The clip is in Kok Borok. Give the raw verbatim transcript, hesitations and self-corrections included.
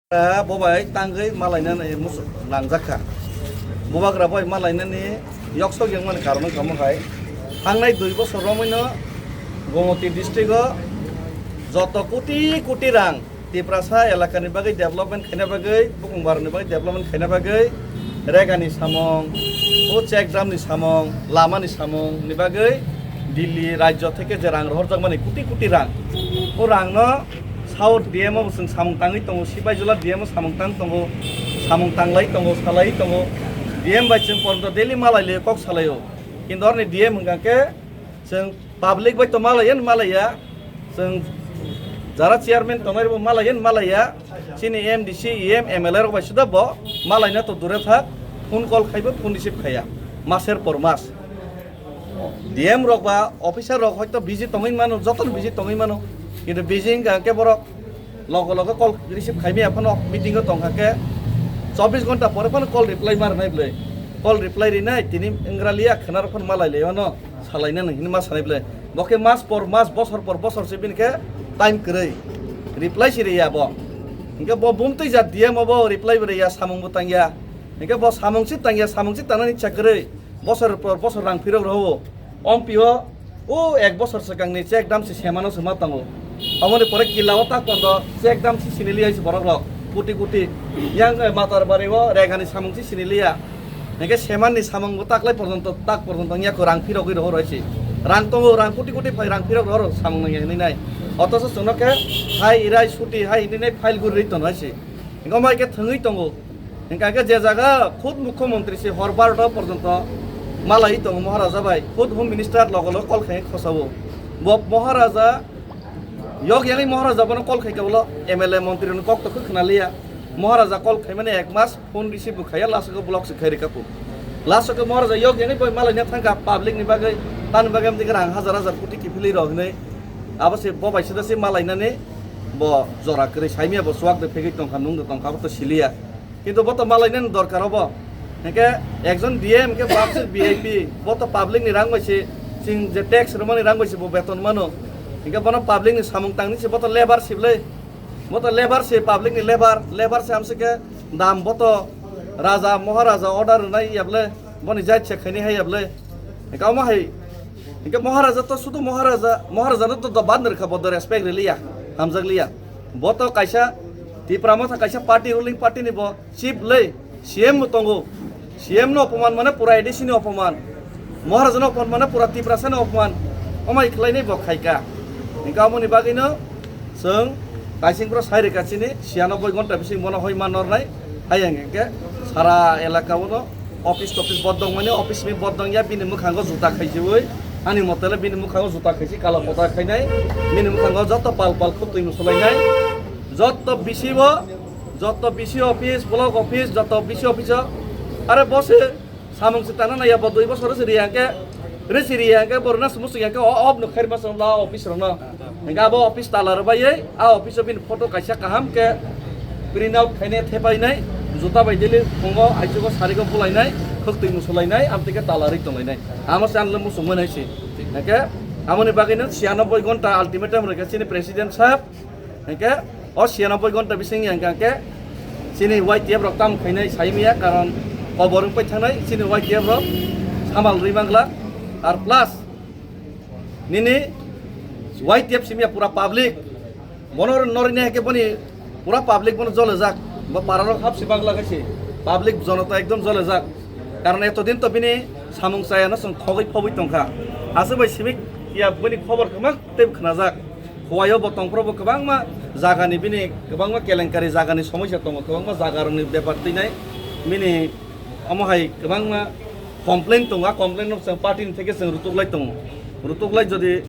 Bo bai tangwi malainani muchung nangjak kha. Bubagra bai malainani yoksok yangmani karon wngkha omo hai. Thangnai dui bosor romwino Gomoti district o joto koti koti rang Tiprasa elakani bagwi development khaina bagwi, bukhung baroni bagwi development khaina bagwi, regani samung, o check dam ni samung, lamani samung ni bagwi Delhi rajyo theke je rang rohorjakmani koti koti rang, o rangno South D M o bo chwng samung tangwi tongo, Sipaijala D M o samung tang tongo, samung tanglai tongo, salai tongo. D M bai chwng porjonto daily malai laio, kok salaio. Kintu orni D M hwnkha khe chwng public bai to malaiya, malaiya. Chwng jara chairman tongnai rokbo malaiya, malaiya. Chini M D C, E M, M L A rok bai suda bo malaina to dure thak, phone call khaibo phone receive khaiya. Maser por mas. D M rok ba officer rok hoito busy tongwi mano, jotono busy tongwi mano. Kintu busy wngkha khe borok logo logo call receive khaimaya phano meeting o tongkha khe chobbish ghonta pore phano call reply ma rwnai bwle. Call reply rinai tini wngwra liya khwna rok phano malai laio no salaina nang hini ma sanai bwle. Bo khe mas por mas, bosor por bosor se bini khe time kwrwi reply se riya bo. Hinkhe bo bumtwi ja D M o bo reply bo riya, samung bo tangya. Hinkhe bo samung se tangya, samung se tangnani icha kwrwi. Bosor por bosor rang phirok rwo. Ompio o ek bosor swkangni check dam se semano se ma tongo. Omoni pore killa o tak pondo check dam se siniliya se borok rok. Kuti kuti. Yang, eh, Matarbari o regani samung se siniliya. Hinkhe semanni samung bo taklai porjonto, tak porjonto wngya kho rang phirogwi rohor hai se. Rang tongo, rang kuti kuti phai rang phirok rohor samung nangya hinwi nai. Otoso chwngno khe hai irai suti hai hinwi nai file guri rwi tono hai se. Hinkhe omo hai khe thwngwi tongo. Hinkha khe je jaga khud mukhyamantri se hor barota porjonto malai tongo Maharaja bai, khud Home Minister logo logo call khai khosao. Bo Maharaja yok yangwi Maharaja bono call khai khe ulo M L A mantri rokni kok to khna liya. Maharaja call khaimani ek mas phone receive bo khaiya, last o block se khai rikha pu. Last o Maharaja yok yangwi bai malai na thangkha public ni bagwi, tani bagwi amtwi rang hajar hajar koti kiphilwi rw hinwi. Abo se bo bai sida se malainani bo jora kwrwi saimya bo chuak de phegwi tongkha, nung de tongkha, abo to siliya. Kintu bo to malainani dorkar obo. Hinkhe ekjon D M hinkhe bapsir V I P, bo to public ni rang bai se, chwng je tax rwmani rang bai se bo beton mano. Hinkhe bono public ni samung tangni se bo to labour se bwle. Bo to labour se, public ni labour, labour se amse khe dam bo to raja, maharaja order rwnai ya bwle, boni jai se khaini hai ya bwle. Hinkhe omo hai, hinkhe maharaja to sudu maharaja, maharaja no to, to bad rwkha, bo to respect rwliya, hamjakliya. Bo to kaisa Tipra Motha kaisa party, ruling party ni bo chief le, C M bo tongo. C M no opoman mane pura A D C ni opoman. Maharaja no opoman mane pura Tiprasa ni opoman. Omai khlai ni bo khaika. Hinkhe amoni bagwi no chwng kaising pro sai rwkha chini, siyanoboi ghonta bising bono hoi man nornai. Hai hinkhe sara elaka o no office topis bodong mani, office ni bodong ya bini mwkhango juta khaijiwi. Ani motele bini mwkhango juta khaisi, kala pota khainai. Bini mwkhango joto pal pal khuk twi musulainai. Joto bisi bo, joto bisi office, block office, joto bisi office o. Are bo se samung se tana naiya bo dui bosor se riya hwnkhe, risi riya hwnkhe borna sumu sui hwnkhe o, o, no khairma song la office rok no. Hingke abo office tala rwbaiwi, a office o bini photo kaisa kaham khe print out khainai thepainai, juta bai daily phungo, aichugo, sarigo bulainai, khwktwi musulainai, amtwi khe tala rwi tonglainai. Amo se ang le muchungmani hai se. Hingke amoni bagwino siyanoboi ghonta ultimatum rwkha chini president sahab. Hingke o siyanoboi ghonta bisingni hingke chini Y T F rok tamo khainai saimaya, karon kobor wngpai thangnai chini Y T F rok samal rwi mangla. Ar plus nini Y T F simiya pura public. Bono norine hake boni pura public bono jolejak. Bo pararok hapsi bagla kaise public jonota ekdom jolejak. Karon etodin to bini samung chayano chwng khogwi phobwi tongkha. Aswk bai simi ya boni khobor kwma tei khnajak. Huaio bo tongphro bo kwbangma jagani bini kwbangma kelenkari jagani somosya tongo, kwbangma jagarokni bepar twinai bini omo hai kwbangma complain tongo, a complain no chwng party ni theke chwng rutuklai tongo. Rutuklai jodi